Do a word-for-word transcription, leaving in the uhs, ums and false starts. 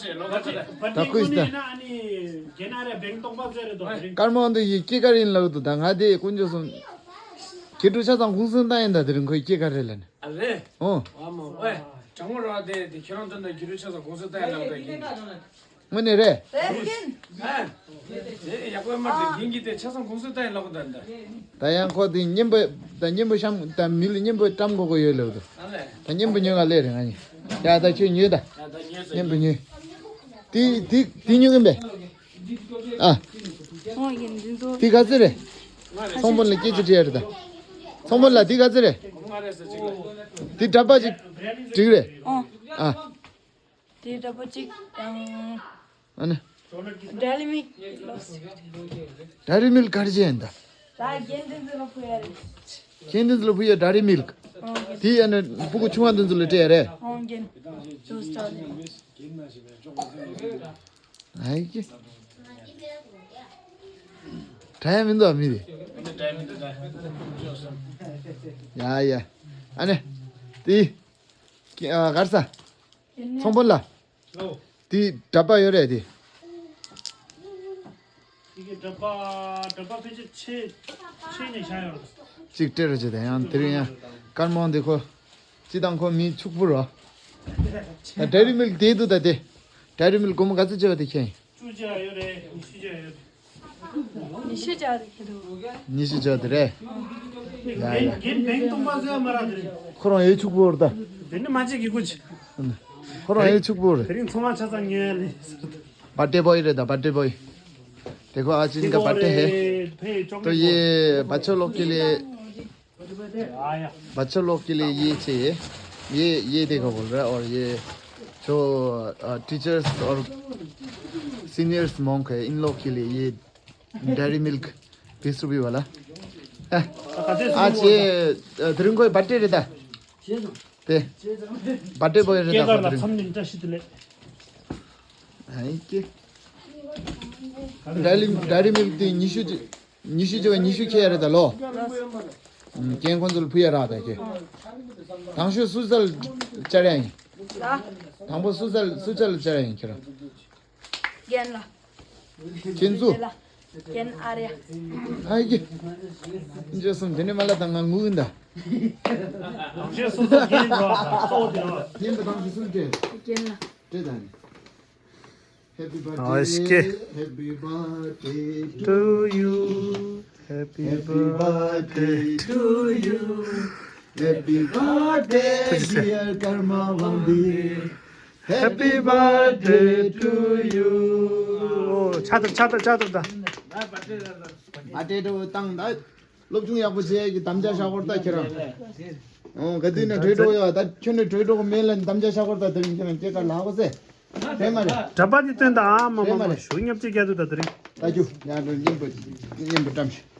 ད་ཁོས་ད། སྐར་མ་འདི་ཡི་སྐྱེས་སྐར་ཡིན་ལབ་འདུག་ད་ང་དེ་དཀོན་མཆོག་གསུམ། དགེ་ཕྲུག་ཆ་ཚང་གུང་སེང་བཏང་ཡིན་ད། དེ་རིང་ཁོའི་སྐྱེས་སྐར་རེད་ལབ་ནས། ཨ་རེད། ཨོ། ཨ་མ་ཝེ། དྲང་མོ་ར་དེ་དེ་ཁྱེད་རང་ཚོ་འདྲ་དགེ་ཕྲུག་ཆ་ཚང་གུང་སེང་བཏང་ཡིན་ལབ་ད་ཡིན། དངོས་གནས་རེད། ཨ། དེ་ཡག་པོ་མ་རེད། རྒན་གྱིས་དེ་ཆ་ཚང་གུང་སེང་བཏང་ཡིན་ལབ་ད་ད། ད་ཡང་ཁོ་དེ་གཉེན་པོ་ད་གཉེན་པོ་བཤམ་ད་མི་ལ་གཉེན་པོ་བཀྲམ་དགོས་ཀྱི་ཡོད་ལབ་འདུག་ཨ་ལས། ད་གཉེན་པོ་ཉོས་ག་ལས་རེད་ང་གཉིས། ཡ་ད་ཁྱོད་ཉོས་ད། ཡ་ད་ཉོས་ཟེར། གཉེན་པོ་ཉོས། དེ་དེ་དེ་ཉོ་གིན་པས། ཨ། ཨོ་ཡིན་འདི་ཚོ། དེ་ག་ཚོད་རེད། ཚོང་དཔོན་ལ་སྐད་ཆ་དྲིས་ཡ་རེད་ད། ཚོང་དཔོན་ལགས་དེ་ག་ཚོད་རེད། དེ་འདྲ་པ་ཅིག་འགྲིག་རེད། ཨོ། ཨ། དེ་འདྲ་པོ་གཅིག་དང་། ཨ་ནི། ཌེ་རི་མིལཀ་ལོ། ཌེ་རི་མིལཀ་ག་རེ་བྱས་ཡིན་ད། ད་རྒན་དེ་ཚོ་ལ་ཕུལ་ཡ་རེད། རྒན་དེ་ཚོ་ལ་ཕུལ་ཡ་ཌེ་རི་མིལཀ་ཨོ་རྒན། དེ་ཨ་ནི་སྤུ་གུ་ཆུང་བ་དེ་ཚོ་ལ་སྤྲད་ཡ་རེད། ཨོ་རྒན། ཇུས་སྟོར་ནས། ཨའི་ཀྱེ། དྲ་ཡ་མི་འདུག་མི་རེད། ཡ་ཡ། ཨ་ནི། དེ། ག་རེ་ཟ། ཚོང་དཔོན་ལགས། ལོ། དེ་འདྲ་པ་ཡོད་རེད་དེ། དེ་གི་འདྲ་པ་འདྲ་པ་ཕལ་ཆེར་ཆེ་ཆེ་ནས་བཞག་ཡོད་རེད། གཅིག་སྤྲད་རོགས་བྱེད་དང་། ཡང་དེ་རིང་ཡང་སྐར་མ་འདི་ཁོ། སྤྱི་བཏང་ཁོ་མི་ཕྱུག་པོ་རོ། ད་ཌེ་རི་མིལཀ་དེ་འདུག་ད་དེ། ཌེ་རི་མིལཀ་སྒོར་མོ་ག་ཚོད་བྱེད་པ་དེ་མཁྱེན། བཅུ་ཆ་ཡོད་རེད། ཉི་ཤུ་ཆ་ཡོད་རེད། ཉི་ཤུ་ཆ་རེད་ཁྱེད་རང་། ཉི་ཤུ་ཆ་དེ་རེད། ཡ་ཡ། རྒན་རྒན་བེང་སྟོང་པ་བཟོས་མ་རག་དེ་རེད། ཁོ་རང་ཨེ་ཕྱུག་པོ་རེད་ད། དེ་ནི་མ་བྱེད་ཀྱི་ཀུ་ཅི། ཁོ་རང་ཨེ་ཕྱུག་པོ་རེད། དེ་རིང་ཚང་མ་ཆ་ཚང་ཉོས་ལེ། birthday boy རེད་ད། birthday boy། देखो आज इनका बर्थडे है। तो ये बच्चों लोग के लिए, बच्चों लोग के लिए ये चाहिए। ये, ये देखो बोल रहा है। और ये जो, अ, टीचर्स और सीनियर्स मॉन्क है, इन लोग के लिए ये डेयरी मिल्क बीस रुपये वाला। अ, आज ये, अ, དེ་རིང་ཁོའི་བར་ཐི་ཌེ་རེད་ད། དེ། བར་ཐི་ཌེ་བོ་ཡིན་རེད་ད། སྐྱེས་སྐར་ལ་འཚམས་འདྲི་བཀྲ་ཤིས་བདེ་ལེགས། ཨ་ཡིན་ཀྱེ། ཌེ་རི་ཌེ་རི་མིལཀ་དེ་ཉི་ཤུ་ཅིག་ཉི་ཤུ་ཅིག་བ་ཉི་ཤུ་ཁྱེར་ཡ་རེད་ད་ལོ། ཨུམ། རྒན་ཁོང་ཚོ་ལ་ཕུལ་ཡ་རག་ད་ཁྱེད། དང་ཤོས་སུ་ཚ་ལ་བཅར་ཡ་ཡིན། དང་པོ་སུ་ཚ་ལ་སུ་ཚ་ལ་བཅར་ཡ་ཡིན་ཁྱེད་རང་། རྒན་ལགས། ཁྱེད་ཚོ། རྒན་ལགས། རྒན་ཨ་རེ། ཨ་ཡེ། འཇོ་སོང་དེ་ནས་མ་ལ་དང་ང་ངུ་ཡིན་ད། རྒན་པ་དང་ཤི་སུམ་སྤྲད། རྒན་ལགས། སྤྲད་དང་། Happy birthday, ཨོ་ཤི་ཀེ། Happy birthday to you. Happy birthday to you. Happy birthday, dear Karma Wangdi. Happy birthday to you. ཨོ། ཕྱག་དར་ཕྱག་དར་ཕྱག་དར་ད། བར་ཐི་ཌེ་བཏང་ད། སློབ་སྦྱོང་ཡག་པོ་བྱེད་ཀྱི་དམ་བཅའ་བཞག་གོ་ད་ཁྱེད་རང་། ཨོ་ག་དུས་ནས་བྲོས་འགྲོ་ཡོད་ད། ཁྱོད་ནས་བྲོས་འགྲོ་གི་མེད་ལ་དམ་བཅའ་བཞག་གོ་ད། དེ་རིང་ཁྱེད་རང་སྐྱེས་སྐར་ལགས་གོ་ཟེ། རེད་མ་རེད། གྲྭ་པ་ནི་སྟོན་ད་ཨ་མ་མ་མ་ཞུ་ཉབ་ཅིག་རྒྱ་དུ་ད་དེ་རིང་། ད་རྒྱུ་ཡང་འགྲོ་སྙིང་པོ་སྙིང་པོ་བཀྲམ་ཞིག